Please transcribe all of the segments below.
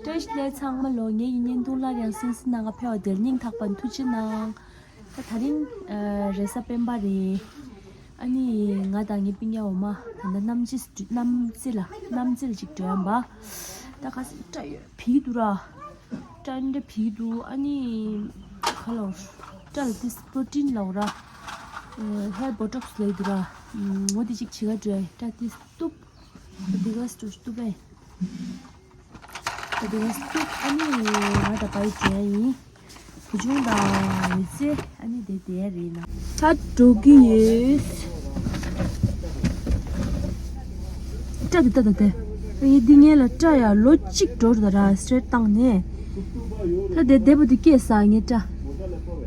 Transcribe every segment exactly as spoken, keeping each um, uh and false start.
བཀྲ་ཤིས་བདེ་ལེགས་ཚང་མ་ལོ། ངེད་ཀྱི་བརྙན་ཐུང་སླར་ཡང་གསན་གཟིགས་གནང་ག་ཕེབས་པ་དེར་སྙིང་ཐག་པ་ནས་ཐུགས་རྗེ་གནང་། ད་དེ་རིང་ཨ་རེས་གཟའ་སྤེན་པ་རེད། ཨ་ནི་ང་དང་ངའི་སྤུན་ཀྱག་འོག་མ་ད་ལྟ་གནམ་རྩེ་གནམ་རྩེ་ལ་གནམ་རྩེ་ལ་ཅིག་འགྲོ་ཡ་ཡིན་པ། ད་ག་ས་སྐྲ་ཡོད་བིག་འདུག་ར། སྐྲ་འདྲ་བིག་འདུག་ཨ་ནི་ག་ལ་སྐྲ་ལ་ཏིས་པོ་རོ་ཊིན་ལབ་ར། ཧེར་བོ་ཊོག་སི་ལབ་འདུག་ར། འོ་དེ་ཅིག་བྱེད་ག་འགྲོ་ཡ་ཡིན། སྐྲ་ཏིས་གཏུབ། ད་དེ་ག་ས་འགྲོ་གཏུབ་པས། ད་དེ་ག་ས་གཏུབ། ཨ་ནི་ང་དང་པ་ཡི་འགྲོ་ཡ་ཡིན། བུ་ཆུང་དང་ཡོད་ཚེ་ཨ་ནི་དེ་དེ་རེད་ན། ད་འགྲོ་གི་ཡོད། སྐྲ་དེ་ལྟ་ད་དེ། ངས་འདི་ངན་ལ་སྐྲ་ཡ་ལོ་གཅིག་འགྲོ་རུ་ད་ར་སི་ཊེ་ཊི་བཏང་ནས། ད་དེ་བདེ་པོ་དེ་སྐྱེས་ས་ངའི་སྐྲ།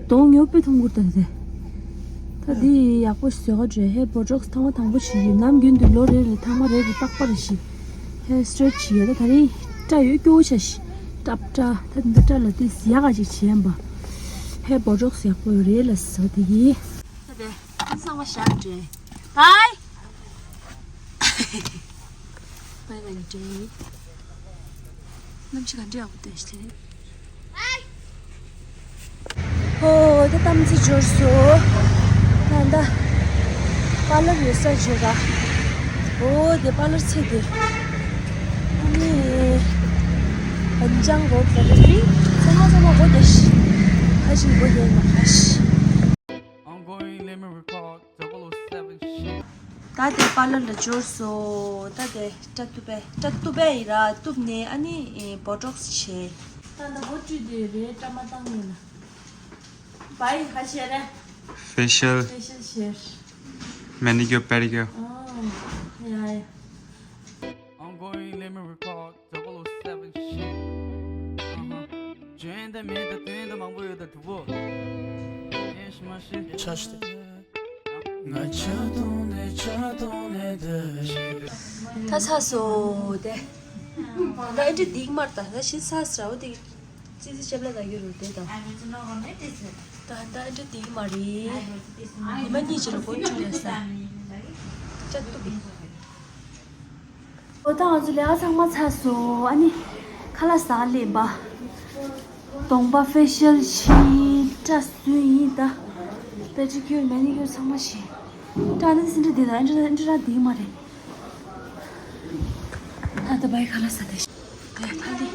གདོང་ཉོབ་པའི་ཐུང་གུར་ད་དེ། ད་འདི་ཡག་པོ་བཟོས་ག་འགྲོ། ཧེར་བོ་ཊོག་སི་ཐེངས་མ་དང་པོ་བྱེད་ཀྱི་ཡོད། ནམ་རྒྱུན་དུ་ལོ་རེ་རེ་ཐེངས་མ་རེ་རེ་རྟག་པར་བྱེད། ཧེར་སི་ཊེ་ཊི་བྱེད་ཡོད། ད་ད་རིང་སྐྲ་ཡོད་སྐྱོ་བོ་ཆ་ཞིག་སྐྲ་སྐྲ་ད་འདི་སྐྲ་ལ་དེ་ཡག་ག་ཅིག་བྱེད་ཡམ་པ། ཧེར་བོ་ཊོག་སི་ཡག་པོ་ཡོད་རེད་ལ་བཟོ་དེ་གི། ད་དེ་ཚང་མ་བཞག་འདྲེ། བའི། བའི་བའི་འདྲེ། གནམ་གཤིས་ག་འདྲ་ཡག་པོ་སྟོན་ཞིག་དེ་རེད། ཧོ། ད་གཏམ་ཚེ་འབྱོར་སོ། ད་ད། པ་ལར་ཡོད་ས་འབྱོར་ར། ཨོ་དེ་པ་ལར་ཚེ་དེ། ཨ་ནི། བན་ཅང་གོ་ད་རེ་རི། ཚང་མ་ཚང་མ་གོ་དེ་ཤི། ཁ་ཤིང་གོ་དེ་ན་ཁ་ཤི། Ongoing limit record double oh seven shit. ད་དེ་པ་ལར་ལ་འབྱོར་སོ། ད་དེ་སྐྲ་གཏུབ་པས་སྐྲ་གཏུབ་པས་ཡིན་ར། གཏུབ་ནས་ཨ་ནི་བོ་ཊོག་སི་བྱས། ད་ད་བོ་བཀྲུས་དེ་རེད། སྐྲ་མ་བཏང་ནས་ལ། བའི་ཧ་ཤེ་རེ། Facial. Facial share. Manicure, pedicure. Oh, yeah, yeah. Ongoing limit record double oh seven shit. ཨ་ཧ། འཇོན་དང་མེད་དང་དོན་དང་མང་པོ་ཡོད་དང་གྲུབ་པོ། ཡེ་ཤི་མ་ཤི། ཆ་ཤི། ང་ཆ་གཏོང་ནས་ཆ་གཏོང་ནས་ད་ཤི། ད་ཚ་སོ་དེ། ད་ཨེ་འདྲ་སྡིག་མར་ད་ད་ཤི་ཚ་ཟ་བ་དེ། ཙི་ཙི་ཅེབ་ལ་ད་གི་རུ་དེ་ད། ད་ད་ཨེ་འདྲ་སྡིག་མ་རེད། ཉི་མ་གཉིས་ཅིག་ལ་གོ་ཆུང་ལ་ས། ཅ་ཏུ་བི། ཨོ་ད་ང་ཚོ་ལས་ཀ་ཚང་མ་ཚར་སོང་། ཨ་ནི་ཁ་ལག་ཟ་ལེན་པ། གདོང་པ་ཕེ་ཤལ་བྱས། སྐྲ་བསུས་ཡིན་ད། པེ་ཌི་ཀིའུར་མེ་ནི་ཀིའུར་ཚང་མ་བྱས། སྐྲ་ནི་སིན་དྲི་དེ་ད་ཨེ་འདྲ་ཨེ་འདྲ་སྡིག་མ་རེད། ད་ད་བའི་ཁ་ལག་ཟ་དེ་ཤ་དེ་ཐ་ལི།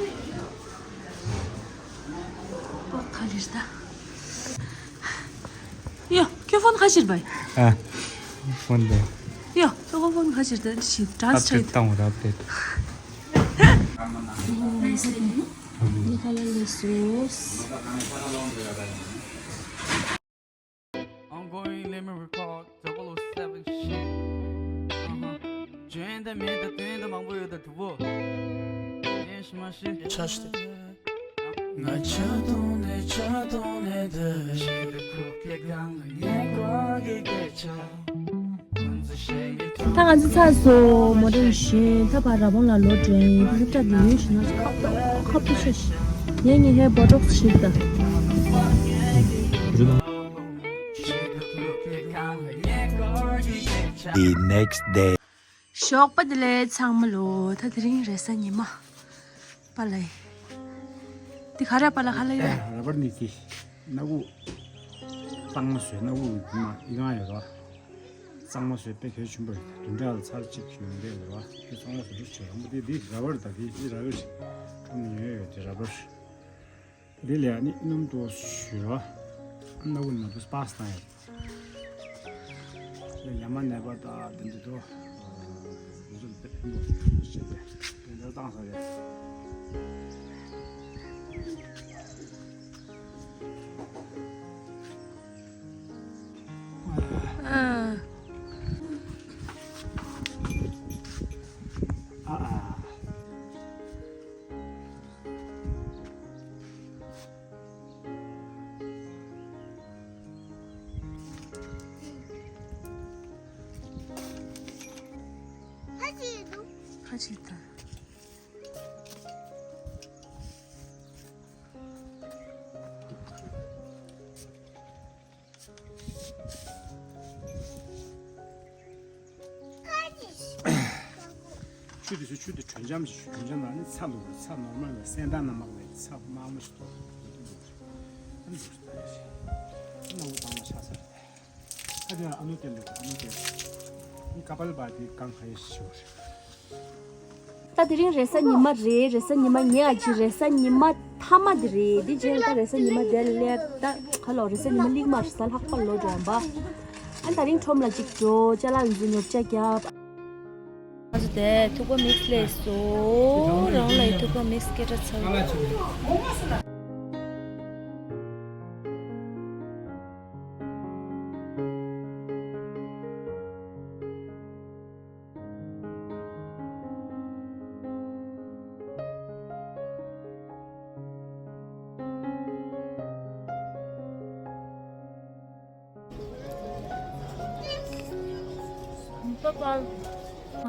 ཨོ་ཐ་ལིར་ད། ཡ། ཁྱོད་ཕོན་ཁ་ཕྱིར་བའི། ཨ། ཕོན་དེ། ཡ། ཁྱོད་ཁོ་ཕོན་ཁ་ཕྱིར་དེ་ཤི་ཏྲཱན་སི་ཨབ་ཌེཊ་བཏང་བ་ར་ཨབ་ཌེཊ། ནི་ཁ་ལ་ལེ་སོས། Ongoing limit record double oh seven shit. ཨ་ཧ། འཇོན་དང་མེད་དང་དོན་དང་མང་པོ་ཡོད་དང་གྲུབ་པོ། ཡེ་ཤི་མ་ཤི། ཆ་ཤི། ང་ཆ་གཏོང་ནས་ཆ་གཏོང་ནས་ད་ཤི། ད་ང་ཚོ་ཚར་སོང་། མོ་ཊ་བཞིན་ད་བར་ར་བོང་ལ་ལོག་འགྲོ་ཡིན། དེ་ཚོ་སྐྲ་དེ་ཡོད་ཞུ་ན་ཁ་ཏོག་ཁ་ཏོག་ཤ་ཤི། ངས་ངའི་ཧེར་བོ་ཊོག་སི་བྱེད་ད། The next day. ཞོགས་པ་བདེ་ལེགས་ཚང་མ་ལོ། ད་དེ་རིང་རེས་གཟའ་ཉི་མ། པ་ལའི། འདི་ག་རེ་པ་ལ་ག་ལ་ཡོད། ར་བར་ནི་ཀི། སྣ་ཁུག་གཙང་མ་བཟོས། སྣ་ཁུག་མ་ཡི་གང་ཡོད་ར། གཙང་མ་བཟོས་དཔེ་གལ་ཆེན་པོ་རེད། བདུན་ཕྲག་ལ་ཚར་གཅིག་ཞིག་ཡོང་གི་རེད་བ། དེ་གཙང་མ་བཟོ་འདྲ་བྱོས་རང་པོ་དེ་འདི་ར་བར་ད་དེ་འདི་ར་བར་ཞིག་ཁམ་ཉོས་ཡོད་དེ་ར་བར། འདི་ལས་ནི་སྣུམ་ཏོག་ཞུ་ར། སྣ་ཁུག་ནང་དུ་སྤ་སི་བཏང་ཡོད། ཡ་མ་ནེ་པར་དང་དེ་འདི་དོ། འདི་ཚོ་དེ་ཕན་པོ་ཞིག་བྱས་ཏེ་དེ་འདྲ་བཏང་ས་རེད། ཨ། ཨ་ཨ། ཁ་ཅིག་ད། དེ་ཚོ་ཆུ་དེ་དྲོད་འཇམ་ཞིག་དྲོད་འཇམ་ལ་ནི་ཚྭ་འདུག་ཚྭ་ནོར་མལ་ལ་སེན་ཏ་ན་མག་ལས་ཚྭ་དམར་མོ་ཞིག་འདུག་ཨ་ནི་འདུག་ད་རེད། ཨ་ནི་འུ་དང་ལ་ཆགས་ས་རེད། ཨ་དེ་ཨ་ནུ་ཏེ་འདུག་ཨ་ནུ་ཏེ། ཨ་ནི་ཀ་པལ་བ་དེ་གང་ཁ་ཡེ་ཞིག་ཞུ་བ་རེད། ད་དེ་རིང་རེས་གཟའ་ཉི་མ་རེད། རེས་གཟའ་ཉི་མ་ཉེ་ཨ་ཅི་རེས་གཟའ་ཉི་མ་མཐའ་མ་དེ་རེད། དེ་རྗེས་ད་རེས་གཟའ་ཉི་མ་དེར་སླེབས། ད་ག་ལོ་རེས་གཟའ་ཉི་མ་ལིག་མ་རེས་གཟའ་ལྷག་པ་ལོ་འགྲོ་ཡང་པ། ཨ་ད་རིང་ཁྲོམ་ལ་ཅིག་འགྲོ་ཅ་ལག་འཛིན་ཉོ་ཆ་རྒྱབ། ང་ཚོ་དེ་ཐུག་པ་མིག་སླེབས་སོ། རང་ལ་ཡི་ཐུག་པ་མིག་སྐད་གྲགས་ཚ།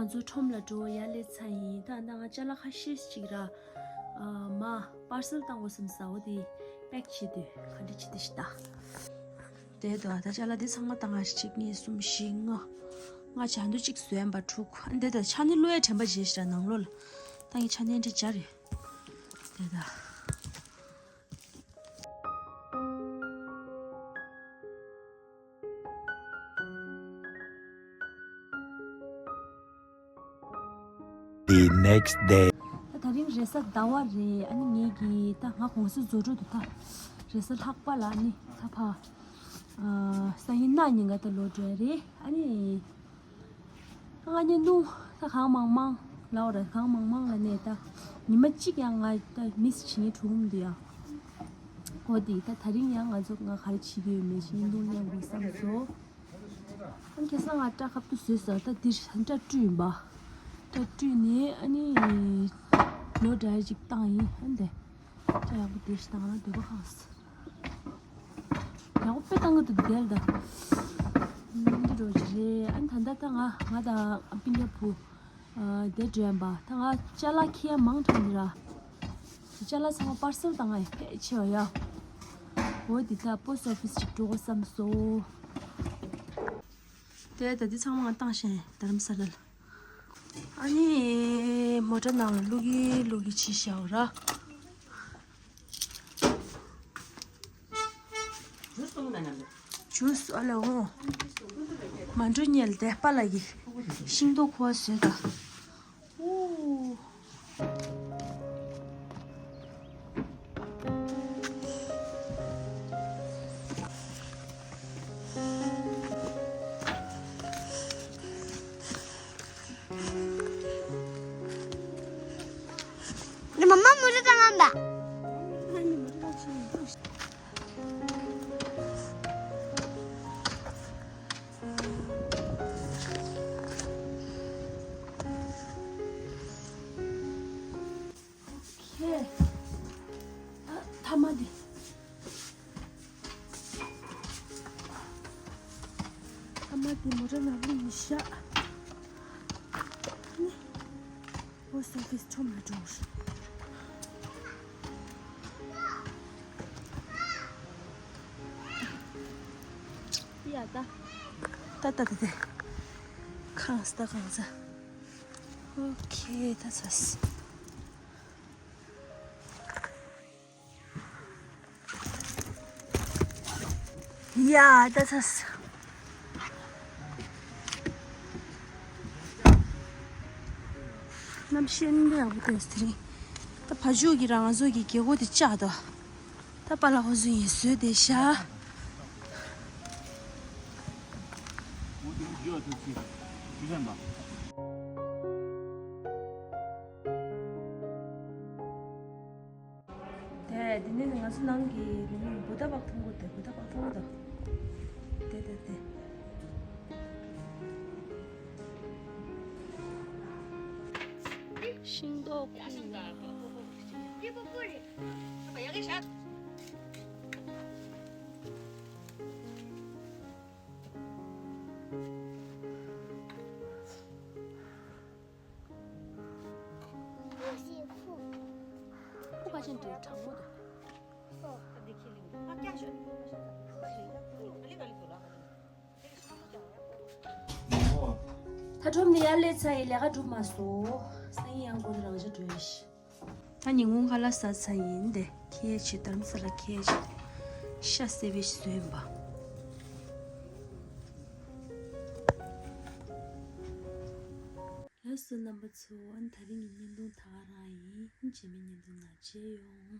ང་ཚོ་ཁྲོམ་ལ་འགྲོ་ཡ་སླེབས་ཚར་ཡིན། ད་ད་ང་ཅ་ལག་ཁ་ཤས་ཅིག་ར་མ་པར་སེལ་བཏང་དགོས་བསམ་ས། འོ་དེ་པེག་བྱེད་དུས་ག་འདྲ་བྱེད་དུས་ཤི་ད། དེ་དོ་ད་ཅ་ལག་འདི་ཚང་མ་བཏང་ང་གཅིག་གཉིས་གསུམ་བཞི་ལྔ། ལྔ་བྱ་འདུ་གཅིག་བཟོས་ཡན་པ་དྲུག་ཨ་འདི་དོ་ཆ་ནི་བླུ་ཡ་དྲན་པ་བྱེད་ཤི་ད་ནང་ལོ་ལ་ད་ངས་ཆ་ནི་འདྲ་སྦྱར་རེད། དེ་ད། The next day. ད་དེ་རིང་རེས་གཟའ་ཟླ་བ་རེད། ཨ་ནི་ངེད་ཀྱིས་ད་ང་གོང་ས་རྫོང་འགྲོ་འདུག་ད་རེས་གཟའ་ལྷག་པ་ལ་ཨ་ནི་ད་ཕ་ཨ་སང་ཉིན་གནངས་ཉིན་ག་ད་ལོག་འགྲོ་ཡ་རེད། ཨ་ནི་ང་གཉིས་ནུ་ད་གང་མང་མང་ལའོ་ར་གང་མང་མང་ལ་ནས་ད་ཉི་མ་གཅིག་ཡང་ང་ད་མིས་བྱེད་ཉེ་གྲུང་འདུག་ཡ། འོ་དེ་ད་དེ་རིང་ཡང་ང་ཚོ་ང་ག་རེ་བྱེད་ཀྱི་ཡོད་མེད་ཞིག་འདུག་སྙམ་དགོས་བསམ་སོང་། ཨ་ཁ་སང་ང་སྐྲ་ཁབ་ཏུ་བཟོས་ས་ད་འདིར་སྐྲ་བཀྲུས་ཡིན་པ། སྐྲ་བཀྲུས་ནས་ཨ་ནི་ལོ་ཌ་རའི་ཅིག་བཏང་ཡིན། ཨ་འདི་སྐྲ་ཡག་པོ་དེ་ཞིག་བཏང་ན་འདོད་པ་ཁེངས་སོང་། ཡག་པོ་དཔེ་བཏང་གི་འདུག་དེ་ལ་ད། འདི་འགྲོ་གི་རེད། ཨ་ནི་ད་ལྟ་ད་ང་ང་དང་སྤུན་ཀྱག་བུ། ཨ་དེ་འགྲོ་ཡིན་པ་ད་ང་ཅ་ལག་ཁྱེར་མང་དྲགས་འདི་ར། ཅ་ལག་ཚང་མ་པར་སེལ་བཏང་ང་ཡི་ཕལ་ཆེ་བ་ཡ། འོ་འདི་ད་པོ་སི་ཊི་ཨོ་ཕི་སི་ཅིག་འགྲོ་དགོས་བསམ་སོང་། དེ་ད་འདི་ཚང་མ་ང་བཏང་ཤེས་རྡ་རམ་ས་ལ་ལ། ཨ་ནི་མོ་ཊ་ནང་ལ་བླུག་གི་བླུག་གི་བྱས་བཞག་ར། ཇུས་ཨ་ལ་འོང་། མ་འགྲོ་ཉལ་བསྡད་པ་ལ་གི་ཤིང་ཏོག་ཁུ་བ་བཟོས་ད། ཨོ། ནི་མ་མ་མུ་རི་དང་ངམ་པ། ཁེ། ཨ་ཐ་མ་འདི། ཐ་མ་འདི་མོ་ཊ་ནང་ལ་མི་བཞག་པོ་སི་ཊི་ཨོ་ཕི་སི་ཁྲོམ་ལ་འགྲོ་རེད། ཡ་ད། ད་ད་ད་ད། ཁང་ས་ད་ཁང་ས། ཨོ་ཁེ་ད་ཚ་སི། ཡ་ད་ཚ་སི། གནམ་གཤིས་འདི་ཡག་པོ་ཐོན་སོང་དེ་རིང་། ད་ཕ་ཇོ་གི་རང་ང་ཚོ་གི་རྒྱལ་སྒོ་དེ་བཅག་ད། ད་པཱ་ལགས་ཁོ་ཚོ་ཡིན་བཟོས་བསྡད་ཤག་དེ་འདི་ནས་ང་ཚོ་ནང་གི་འདི་ནས་བུ་ད་བག་ཐུང་གོ་དེ་བུ་ད་བག་ཐུང་གོ་དེ་དེ་དེ། ཤིང་ཏོག་ཁུ། ཁུ་ཁ་ཆེན་འདྲ་གྲང་མོ་འདུག་ད་ཁྲོམ་ནས་ཡར་སླེབས་ཚར་ཡིན། ལས་ཀ་གྲུབ་མ་སོང་། ཡང་སྒོ་ནས་རང་ཅག་འགྲོ་ཡ་ཤི། ད་ཉིན་གུང་ཁ་ལག་ཟ་ཚར་ཡིན་ཏེ་ཁྱེད་ཀྱི་དྷ་རམ་ས་ལ་ཁྱེད་ཀྱི་ཤ་སེ་བེ་ཞིག་བཟོས་ཡིན་པ། ལགས་སོ་རྣམ་པ་ཚོ། ཨ་ནི་དེ་རིང་གི་བརྙན་ཐུང་ད་ག་རང་ཡིན། རྗེས་མའི་བརྙན་ཐུང་ནང་མཇལ་ཡོང་།